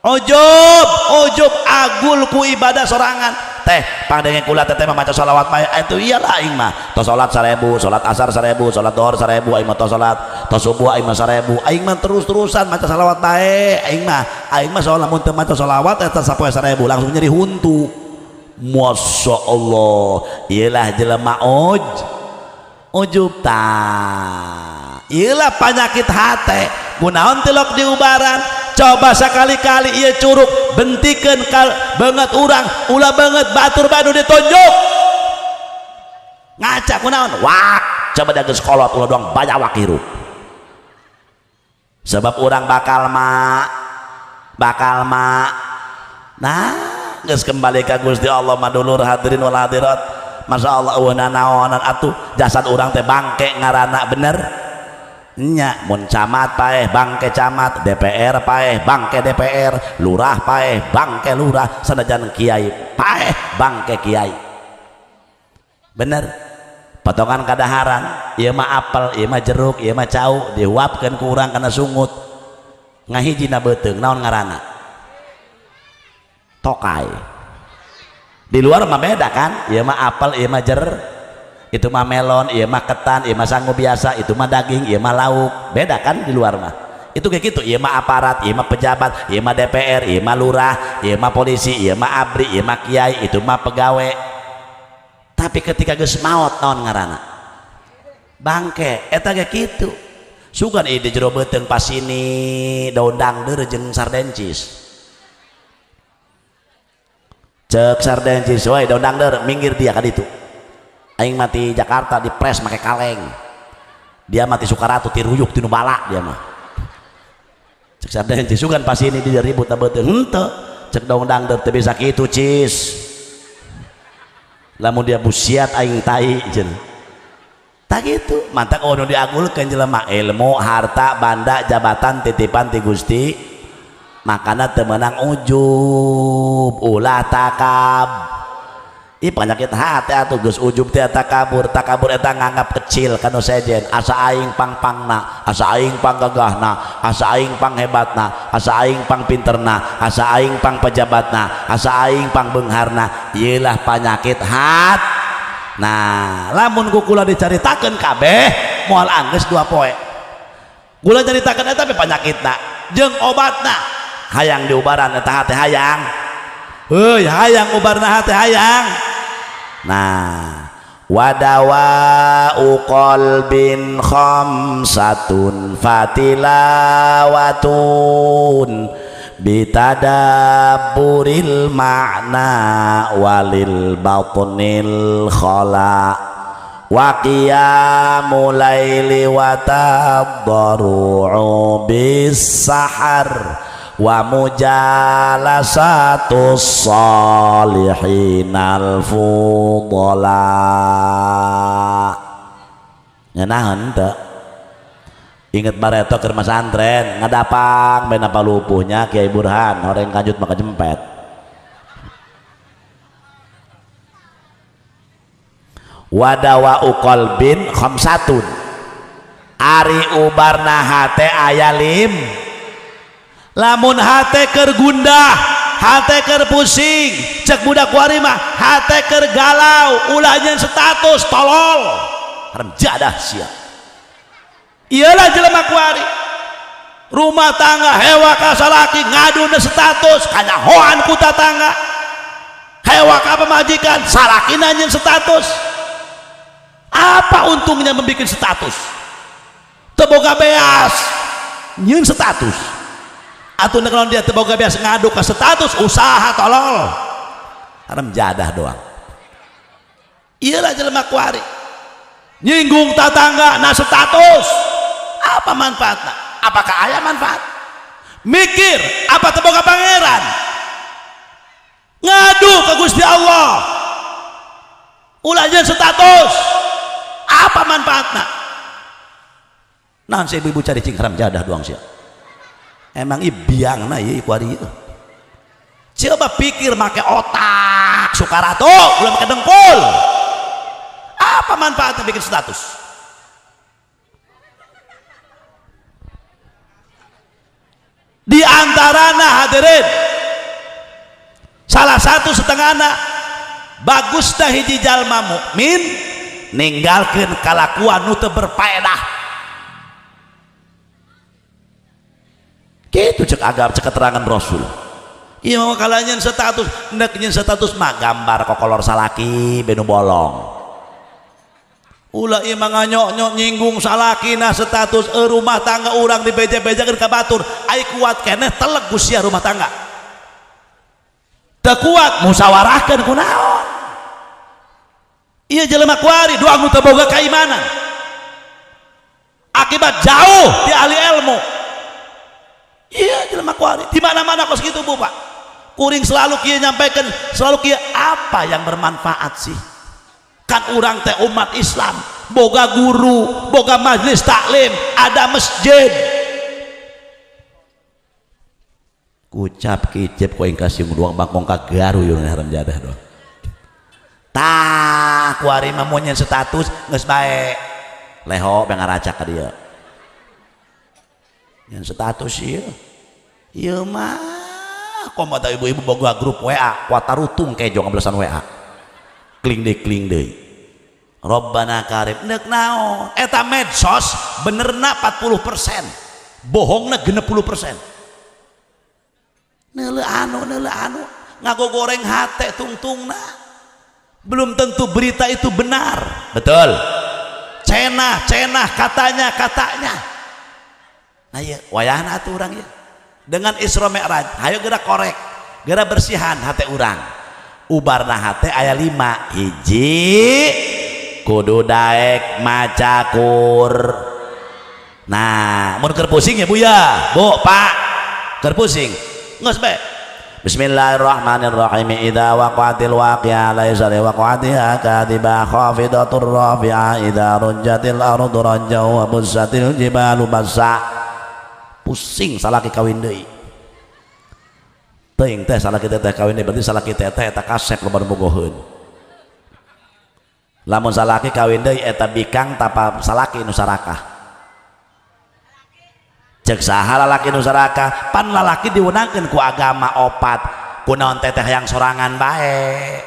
ujub, ujub agul ku ibadah sorangan. Teh, pangdenge kula teteh mah maca sholawat bae. Itu iyalah, aing mah tos salat 1000, salat asar 1000, salat duhur 1000, aing mah tos salat, tos subuh aing mah 1000, aing mah terus-terusan maca sholawat bae. Aing mah soal lamun teu maca sholawat eta sapoe 1000 langsung nyeri huntu. Masya Allah, iyalah jelema ujub. Ta iyalah penyakit hate. Kunaon tilok diubaran? Coba sekali-kali ieu curug bentikeun kal banget urang, ulah banget batur banu ditunjuk ngaca kunaon wak. Coba da geus kolot, ulah doang banyak hirup, sebab urang bakal ma. Nah, geus kembali ka Gusti Allah mah, dulur hadirin wal hadirat, Masya Allah, eueuh nanaonan atuh. Jasad urang teh bangke ngaranna, bener nya? Mun camat paeh, bangke camat. DPR paeh, bangke DPR. Lurah paeh, bangke lurah. Sanajan kiai paeh, bangke kiai. Bener? Potongan kadaharan, ieu mah apel, ieu mah jeruk, ieu mah cau, dihuapkeun ku urang kana sungut, ngahiji na beuteung, naon ngaranna? Tokai. Di luar mah beda kan, ieu mah apel, ieu mah jer, itu mah melon, ieu mah ketan, ieu mah sangu biasa, itu mah daging, ieu mah lauk. Beda kan di luar mah. Itu kayak gitu, ieu mah aparat, ieu mah pejabat, ieu mah DPR, ieu mah lurah, ieu mah polisi, ieu mah abri, ieu mah kiai, itu mah pegawai. Tapi ketika geus maot naon ngaranna? Bangke, eta ge kitu. Sugan ieu di jero beuteung pasini daun dangdeur jeung sardencis. Cek sardencis, "Woi daun dangdeur, minggir dia ka ditu." Aing mati Jakarta di pres make kaleng. Dia mati Sukaratu tiruyuk tinu bala dia mah. Cek sardencis, sugan pasini dia ribut ta beuteung. Henteu. Cek daun dangdeur teu bisa kitu, cis. Lamun dia busiat aing tai cenah. Tak gitu, mantak ono diagulkeun jelema ilmu, harta, banda, jabatan, titipan ti Gusti. Makana teu meunang ujub, ulah takab. Ih penyakit hati atuh geus ujub teh takabur, takabur eta nganggap kecil kanu sejen, asa aing pang-pangna, asa aing panggagahna, asa aing panghebatna, asa aing pangpinterna, asa aing pang pejabatna, asa aing pangbeungharna. Ieu lah penyakit hat. Nah, lamun ku kula dicaritakeun kabeh moal anggeus 2 poe. Kula caritakeun eta penyakitna jeung obatna. Hayang diubaran eta hate hayang. Heuy, hayang ubarna hate hayang. Nah, wadawa qalbin khamsatun fatilawatun bitadabburil ma'na walil batnil khala wa qiyamul laili wa tadarru'u bis sahar wa mujalasatus solihinal fudala. Ngenahan teu? Inget bareto keur masantren ngadapang bena palupuhnya Kiai Burhan horeng kanjut maka jempet. Wadawa qalbin khamsatun, ari ubarna hate aya lim. Lamun hate keur gundah, hate keur pusing, cek budak kuari mah hate keur galau, ulah nyeun status tolol. Haram jadah sia. Iyalah jelema kuari. Rumah tangga hewa ka salaki ngaduna status kanyahoan ku tatangga. Hewa ka pamajikan salakina nyeun status. Apa untungnya membuat status? Teu boga beas nyeun status. Atuh kalau dia teu boga beas ngadu ka status usaha tolol. Haram jadah doang. Iyalah jelema kuari. Nyinggung tatangga na status. Apa manfaatnya? Apakah aya manfaat? Mikir apa teu boga pangeran? Ngadu ke Gusti Allah. Ulah jeung status. Apa manfaatnya? Nah, si ibu-ibu cari cing haram jadah doang sih. Emang biangna ieu kuari ieu. Coba pikir make otak Sukaratu, ulah make dengkul. Apa manfaatnya bikin status? Di antarana hadirin, salah satu setengahna bagusna hiji jalma mukmin ninggalkeun kalakuan nu teu berfaedah. Kitu cek agam, cek keterangan Rasul. Ieu mah kalanyeun status, nek nyeun status mah gambar kokolor salaki benu bolong. Ulah ieu mah nganyok-nyok nyinggung salakina status rumah tangga urang dibeja-bejakeun ka batur, ai kuat keneh teleg gusia rumah tangga. Teu kuat musyawarahkeun kunaon. Ieu jelema kuari doang nu teu boga keimanan. Akibat jauh di ahli ilmu. Iya jelema kuari di mana-mana kos kitu Bu Pak. Kuring selalu kieu nyampaikan, selalu kieu apa yang bermanfaat sih? Kan urang teh umat Islam, boga guru, boga majlis taklim, ada masjid. Kucap kicep ku aing kasih doang bangkong ka garu yeuh haram jadah doang. Tah kuari mah mun nyeun status geus bae. Leho be ngaracak ka dieu. Nyeun status ieu. Ieu mah Komo tah ibu-ibu boga grup WA, watarutung kejo ngabelesan WA. Kling deui, kling deui. Robbana karim neuk naon? Eta medsos benerna 40%, bohongna 60%. Neuleuh anu, neuleuh anu, ngagogoreng hate tungtungna. Belum tentu berita itu benar. Betul. Cenah, cenah, katanya, katanya. Nah iya, wayahna atuh urang ieu. Dengan Isra Mi'raj, hayo geura korek, geura bersihan hate urang. Ubarna hate aya 5. Hiji, kudu daek maca Qur. Nah, mun keur pusing ya Bu ya, Bu, Pak, keur pusing. Geus bae. Bismillahirrahmanirrahim. Idza waqa'atil waqi'ah laisa liwaqa'atiha kadhibah khafidatur rafi'ah idza rujjatil ardu rajjan wa bussatil jibalu bassa. Pusing salaki kawin deui. Teuing teh salaki teh kawin deui, berarti salaki teh eta kasep loba nu bogoheun. Lamun salaki kawin deui eta bikang tapa salaki nu sarakah. Cek saha lalaki nu sarakah? Pan lalaki diwenangkeun ku agama opat. Kunaon teteh yang sorangan bae?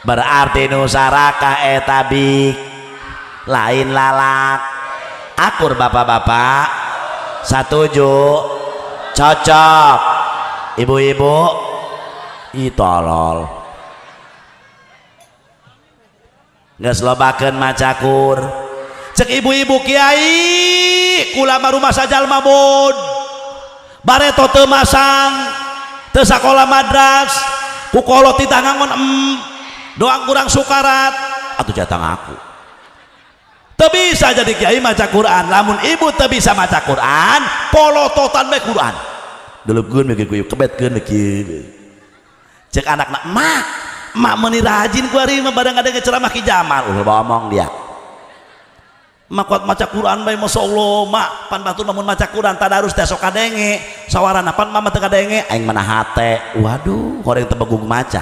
Berarti nu sarakah eta bik lain lalak. Akur bapak-bapak? Satuju? Cocok? Ibu-ibu? Ih tolol. Geus lobakeun maca Qur. Cek ibu-ibu kiai, kula mah rumah sajalma bod. Bareto teu masang, teu sakola madras, ku kolot titah ngangon doang kurang sukarat, atuh jatang aku. Teu bisa jadi kiai maca Quran. Lamun ibu teu bisa maca Quran, polototan bae Quran. Dulupkeun we kieu, kebetkeun we kieu. Cek anakna, "Mak, mak meuni rajin ku ari mah barang ada ceramah Ki Jamal." Ulah ngomong dia. Mak kuat maca Quran bae, masyaallah, mak pan batur lamun maca Quran tadarus teh sok kadenge. Sawarana pan mama teu kadenge, aing mana hate. Waduh, horeng teu begug maca.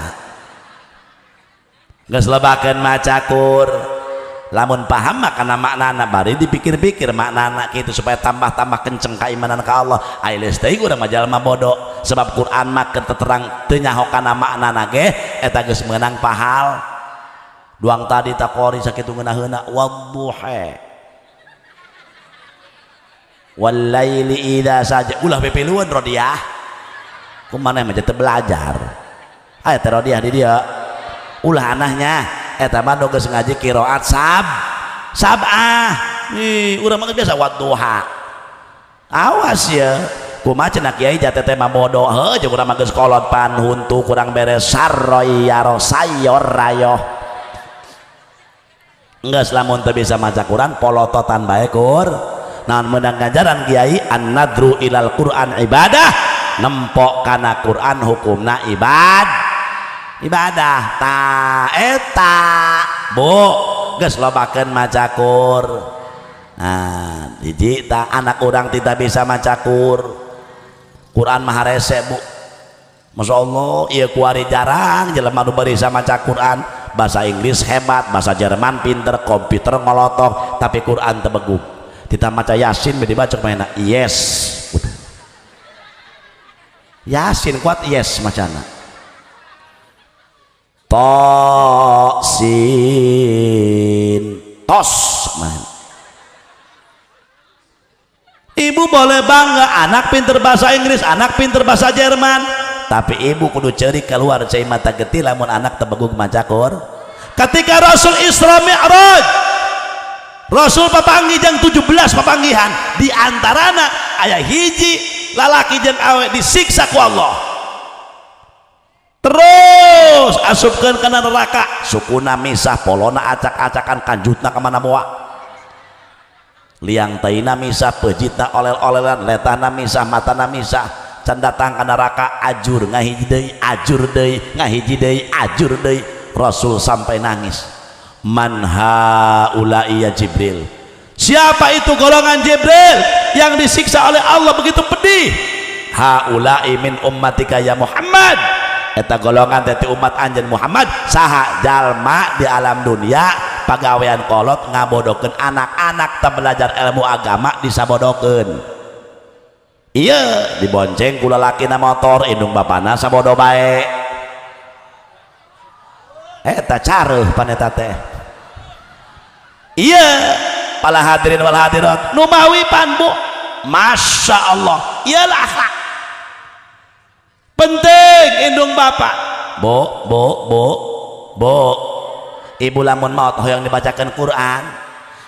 Geus lobakeun maca Qur. Lamun paham mah kana maknana, bari dipikir-pikir maknana kitu supaya tambah-tambah kenceng keimanan ka Allah. Ai leus teuing urang mah jalma bodoh, sebab Quran mah keur terang teu nyaho kana maknana ge eta geus meunang pahal. Duang tadi taqori sakitu ngeunaheuna wadduha wal laili idza saja, ulah pipilueun rodiah. Kumaha mah teu belajar. Aya teh rodiah di dieu. Ulah anahnya eta mah nu geus ngaji qiraat sab'ah. Ih, urang mah biasa wadduha. Awas ya, kumaha cenah kiai jate teh mah bodoh. Heuh, jeung urang mah geus kolot pan huntu kurang beres sarroy yaro sayor rayoh. Geus lamun teu bisa maca Quran polototan bae kur. Naon meunang ganjaran kiai? An-nadru ilal Quran ibadah. Nempok kana Quran hukumna ibadah. Ta eta Bu, geus lobakeun maca Qur. Nah, hiji ta anak urang tidak bisa maca Qur. Quran mah rese Bu. Masya Allah, ieu kuari jarang jelema nu bisa maca Quran. Bahasa Inggris hebat, bahasa Jerman pinter, komputer ngolotok, tapi Quran teu begug. Kita maca Yasin dibaca mainna yes. Udah. Yasin kuat yes macana. To sin tos man. Ibu boleh bangga anak pinter bahasa Inggris, anak pinter bahasa Jerman, tapi ibu kudu ceri keluar cai mata getih lamun anak tebegug maca Qur. Ketika Rasul Isra Mi'raj, Rasul papanggih jeung 17 papanggihan, di antarana aya hiji lalaki jeung awe disiksa ku Allah. Terus asupkeun kana neraka, sukuna misah, polona acak-acakan, kanjutna ka mana moa. Liang taina misah, pejitna olel-olelan, letahna misah, matana misah. Can datang ka neraka ajur ngahiji deui, ajur deui, ngahiji deui, ajur deui. Rasul sampai nangis. Man haula'i ya Jibril? Siapa itu golongan Jibril yang disiksa oleh Allah begitu pedih? Haula'i min ummatika ya Muhammad. Eta golongan teh umat anjeun Muhammad. Saha? Jalma di alam dunia pagawean kolot ngabodokeun anak-anak, teu belajar ilmu agama disabodokeun. Iya dibonceng ku lalakina motor indung bapana sabodo bae. Eta careuh pan eta teh. Iya pala hadirin wal hadirat nu mawi pan bu, Masya Allah, iyalah akhlak penting indung bapak. Bu bu bu bu, ibu lamun maot hoyong dibacakan Quran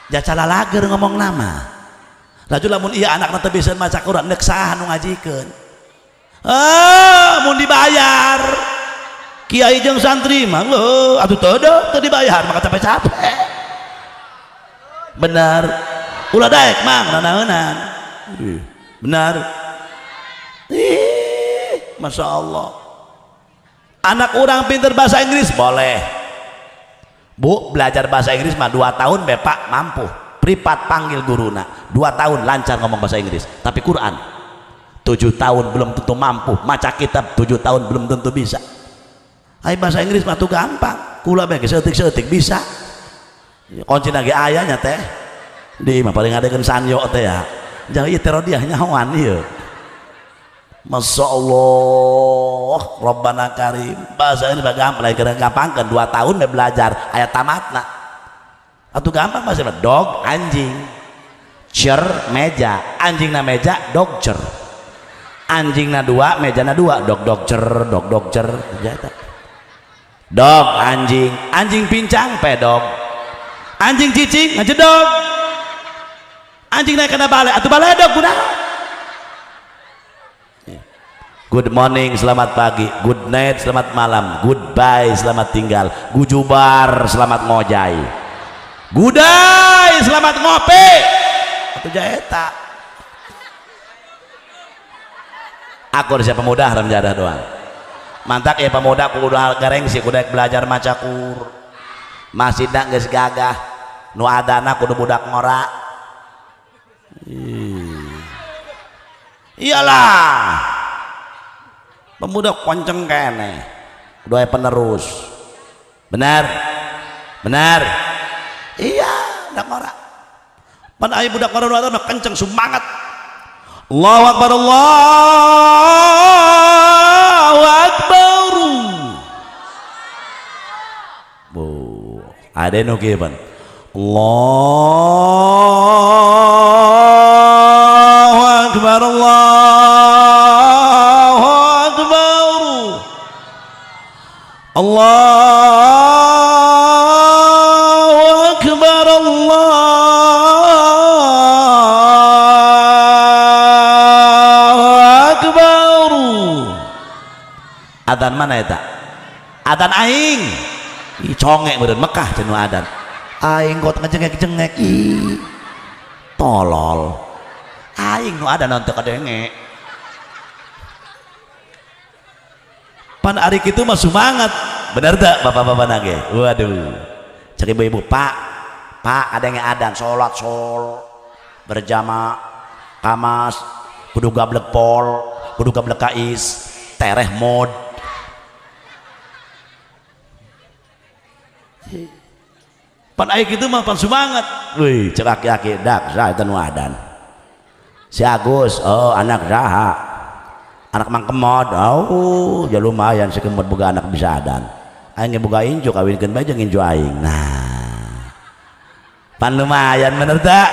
jacala lager ngomong lama. Laju lamun iya anak teu bisa maca Quran nek saha nu ngajikeun. Ah mun dibayar kiai jeung santri mah leuh atuh teu teu dibayar maka capek-capek. Benar ulah daek mang nanaeunan. Benar. Ih, Masya Allah. Anak orang pinter bahasa Inggris boleh. Bu, belajar bahasa Inggris mah 2 tahun bapak mampu. Privat panggil guruna, 2 tahun lancar ngomong bahasa Inggris. Tapi Quran 7 tahun belum tentu mampu. Maca kitab 7 tahun belum tentu bisa. Ai bahasa Inggris mah tuh gampang. Kula bae seeutik-seeutik bisa. Kunci lagi ayahnya teh. Di mah paling ngadekeun sanyo teh ya. Jauh ieu terodiah nyahoan ieu. Masya Allah, Rabbana Karim. Bahasa ini gampang, lain kena gampangkan 2 tahun we belajar ayat tamatna. Atuh gampang bahasa mah dog anjing, chair meja, anjing na meja dog chair, anjing na 2 meja na 2 dog dog chair dog dog chair. Dog anjing, anjing pincang pedog, anjing cicing ngajedog, anjing naik kena balik atuh baledog guna. Good morning, selamat pagi. Good night, selamat malam. Goodbye, selamat tinggal. Gujubar, selamat ngojai. Gudai, selamat ngopi. Atuh jaeta. Aku siapa pemuda haram jadah doang. Mantak ya pemuda kudu gareng sih kudu belajar maca Quran. Masjidna geus gagah. Nu adana kudu budak ngora. Iyalah. Pemuda konceng kene doa penerus. Benar benar. Iya budak ngora pan aya budak ngora mah kenceng semangat. Allahu akbar, Allahu akbar. Bu ada nu kieu pan Allahu akbar, Allahu akbar, Allahu akbar, Allahu akbar. Adzan mana eta? Adzan aing. Ih congek meureun Mekah cenah adzan. Aing kok ngejengek-jengek ih. Tolol. Aing nu adzan teu kadenge. Pan ari kitu mah semangat. Bener tak bapak-bapak nage? Waduh. Cek ibu-ibu, Pak, Pak ada yang adan sholat sol berjamaah kamas kudu gablek pol kudu gablek kais tereh mod. Pan aya kitu mah pan semangat. Wih, cek aki-aki dak saha eta nu adan. Si Agus, oh anak saha? Anak Mang Kemod. Oh, ya lumayan si Kemod boga anak bisa adan. Aing boga inju kawinkeun bae jeung inju aing. Nah. Pan lumayan bener tak?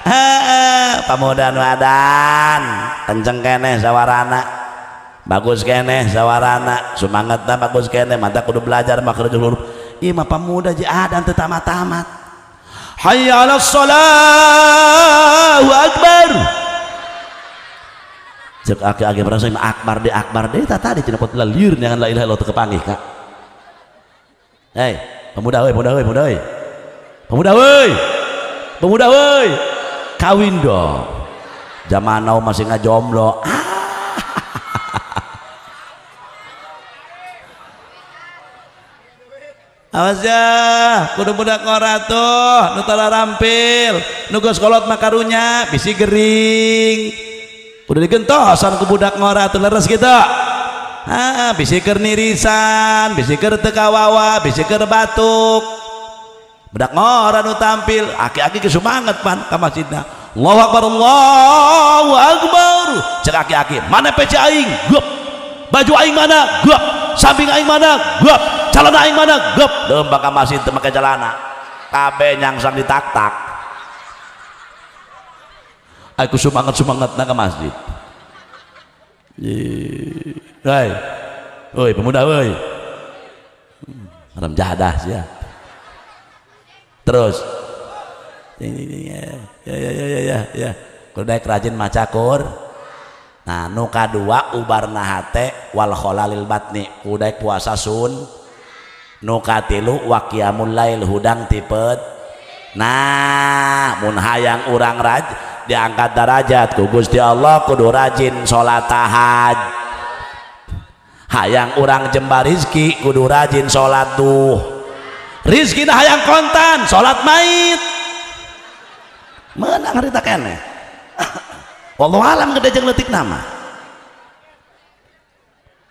Heeh, pamuda nu adan, kenceng keneh sawarana. Bagus keneh sawarana, sumangetna bagus keneh, mantap kudu belajar makhrajul huruf. Ieu mah pamuda jeung adan teu tamat-tamat. Hayya 'alas shalah akbar. Cek aki-aki merasa akbar de akbar de tah tadi cenah pot lieur neangan la ilaha illallah teu kepanggih kak. Hei, pemuda euy, pemuda euy, pemuda euy. Pemuda euy. Pemuda euy. Kawin dong. Zaman now masih ngajomblo. Awas ya, kudu budak ngora tuh, nu tara rampil, nu geus kolot mah karunya bisi gering. Kudu digentosan ku budak ngora tuh leres gitu. Ha, bisi keur nirisan, bisi keur teu kawawa, bisi keur batuk. Budak ngora nu tampil, aki-aki ge sumanget pan ka masjidna. Allahu akbar, Allahu akbar. Cek aki-aki, mana peci aing? Gep. Baju aing mana? Gep. Samping aing mana? Gep. Celana aing mana? Gep. Leumpang ka masjid teu make celana. Kabeh nyangsang ditak-tak. Aku semangat-semangatna ke masjid. Hei. Oi, pemuda oi. Haram jadah sih ya. Terus ya ya ya ya ya ya. Kudu daek rajin maca Qur. Nah, nu kadua ubarna hate wal khalalil batni, kudu daek puasa sun. Nu katilu wa qiyamul lail, hudang tipet. Nah, mun hayang urang raj diangkat derajat ku Gusti Allah kudu rajin salat tahaj. Hayang urang jembar rizki kudu rajin salat duh. Rizki hayang kontan salat mait. Menang harita keneh. Wallahu alam gede jeung leutik nama.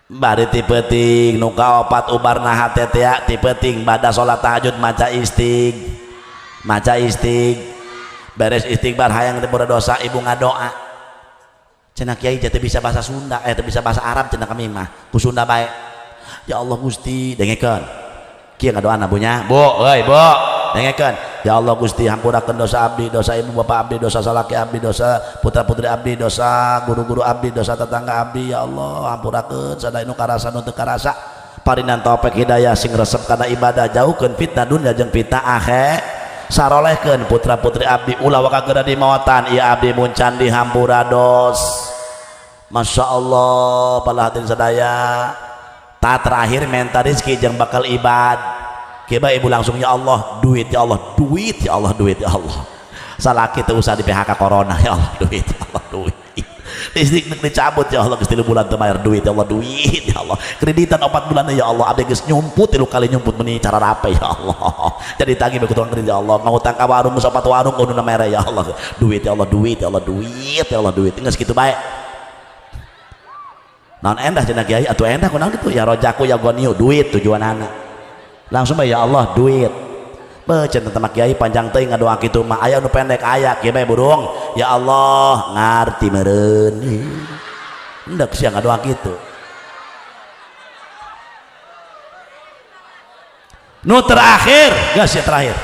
Bari ti peuting nu kaopat ubarna hate teh ti peuting bada salat tahajud maca istig. Maca istig. Beres istighfar hayang teu dosa ibu ngadoa. Cenah kiai teu bisa bahasa Sunda, teu bisa bahasa Arab cenah kami mah. Ku Sunda bae. Ya Allah Gusti, dengekeun. Kieu ngadoana bunya. Bu, euy, Bu. Dengekeun. Ya Allah Gusti, hampurakeun dosa abdi, dosa ibu bapak abdi, dosa salaki abdi, dosa putra putri abdi, dosa guru-guru abdi, dosa tetangga abdi. Ya Allah, hampurakeun sadaya nu karasa nu teu karasa. Parinan taufik hidayah sing resep kana ibadah, jauhkeun fitnah dunya jeung fitnah akhir. Sarolehkeun putra putri abdi ulah waka geura dimawatan ieu abdi mun can dihampura dos. Masya Allah, pala hadirin sadaya. Ta terakhir menta rezeki jeung bakal ibad. Kiba ibu langsung ya Allah duit, ya Allah duit, ya Allah duit, ya Allah. Salaki teu usah di PHK corona, ya Allah duit, ya Allah duit. Listrik nek dicabut ya Allah geus 3 bulan teu bayar duit, ya Allah duit, ya Allah. Kreditan 4 bulan ya Allah abdi geus nyumput 3 kali nyumput meni cara rape ya Allah. Jadi tagih bae tukang kredit ya Allah, ngahutang ka warung geus 4 warung kudu mere ya Allah. Duit ya Allah duit, ya Allah duit, ya Allah duit. Geus kitu bae. Naon endah cenah kiai atuh endah kunaon kitu ya rojaku ya goniu duit tujuanana. Langsung bae ya Allah duit. Beuceun teh kiai panjang teuing ngadoa kitu mah aya nu pendek aya kieu bae burung. Ya Allah ngarti meureun. Endek sia ngadoa kitu. Nu terakhir, geus ya terakhir.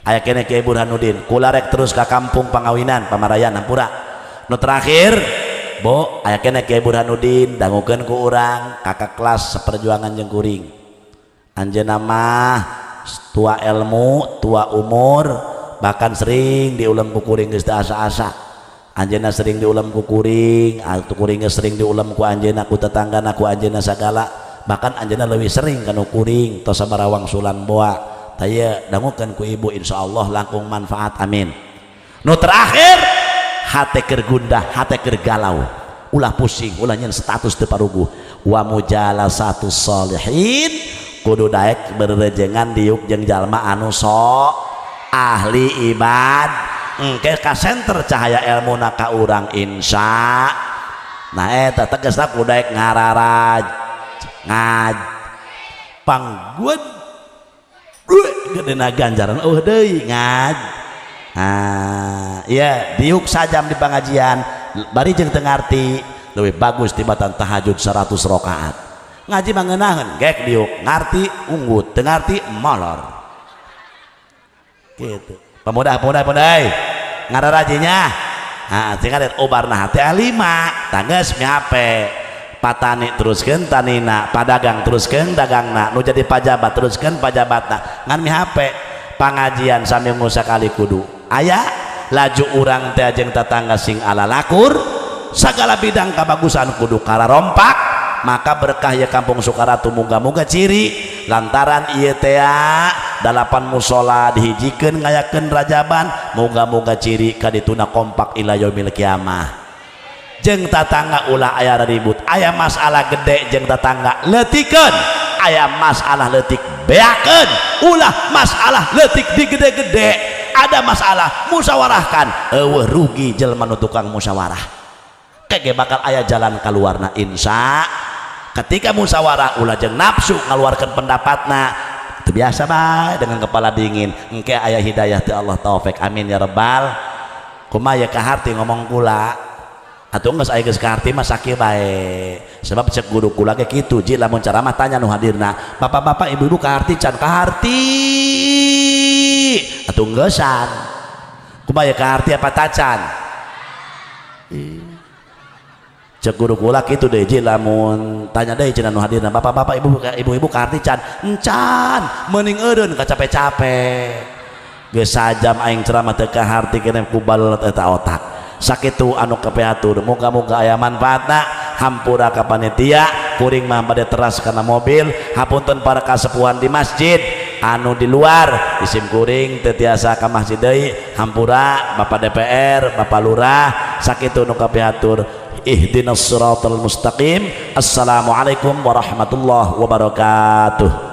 Aya keneh Kiai Burhanuddin, kula rek terus ka kampung Pangawinan, Pamarayan Hampura. Nu terakhir, Bo, aya keneh Kiai Burhanuddin dangukeun ku urang kakak kelas seperjuangan jeung kuring. Anjeunna mah tua ilmu, tua umur, bahkan sering diulem ku kuring geus teu asa-asa. Anjeunna sering diulem ku kuring, atuh kuring geus sering diulem ku anjeunna, ku tetanggana, ku anjeunna sagala. Bahkan anjeunna leuwih sering kanu kuring tos sabaraha wangsulan boa. Tah ieu dangukeun ku ibu insyaallah langkung manfaat amin. Nu terakhir hate keur gundah, hate keur galau. Ulah pusing, ulah nyen status teu paruguh. Wa mujalasatus sholihin kudu daek berejengan diuk jeung jalma anu so ahli ibad engke ka center cahaya ilmuna ka urang insya. Nah eta tegasna kudu daek ngararaj ngaj panggued gedena ganjaran eueuh deui ngaj. Nah iya diuk sajam di pengajian bari jeung teu ngarti leuwih bagus tibatan tahajud 100 rakaat. Ngaji mah ngeunaheun gek diuk ngarti unggut teu ngarti molor gitu. Pemuda pemuda pemuda ngararajinya nah tinggal ubarna hate lima tangges mihape patani teruskeun tanina, padagang teruskeun dagangna, nu jadi pajabat teruskeun pajabatna, ngan mihape pangajian saminggu sakali kudu aya laju urang teh jeung tetangga sing ala lakur sagala bidang kabagusan kudu kararompak. Maka berkah ya kampung Sukaratu muga-muga ciri lantaran ieu teh 8 musola dihijikeun ngayakeun rajaban muga-muga ciri kadituna kompak ila yaumil kiamah. Jeung tatangga ulah aya ribut, aya masalah gede jeung tatangga leutikeun, aya masalah leutik beakeun, ulah masalah leutik digede-gede, ada masalah musyawarahkan, eueuh rugi jelema nu tukang musyawarah kege bakal aya jalan kaluarna insya. Ketika musyawarah ulah jeung nafsu ngaluarkeun pendapatna itu biasa bae dengan kepala dingin engke aya hidayah ti Allah taufik amin ya rabbal. Kumaha ya kaharti ngomong kula? Atuh geus aya, geus kaharti mah sakieu bae, sebab cek guru kula ge kitu, ji, lamun ceramah tanya nu hadirna, "Bapak-bapak, ibu-ibu, kaharti can?" "Kaharti." Atuh geusan. Kumaha ya, kaharti apa tacan? Cek guru kula kitu deh, ji, lamun tanya deui cenah nu hadirna, "Bapak-bapak, ibu, ibu-ibu, kaharti can?" "Encan." Mending eureun kacape-cape. Geus sajam aing ceramah teu kaharti keneh ku balet eta otak. Sakitu anu kapihatur, muga-muga aya manfaatna. Hampura ka panitia, kuring mah bade teras kana mobil. Hapunten para kasepuhan di masjid anu di luar, isim kuring teu tiasa ka masjid deui. Hampura Bapak DPR, Bapak Lurah. Sakitu nu kapihatur. Ihdinas siratal mustaqim. Assalamualaikum warahmatullahi wabarakatuh.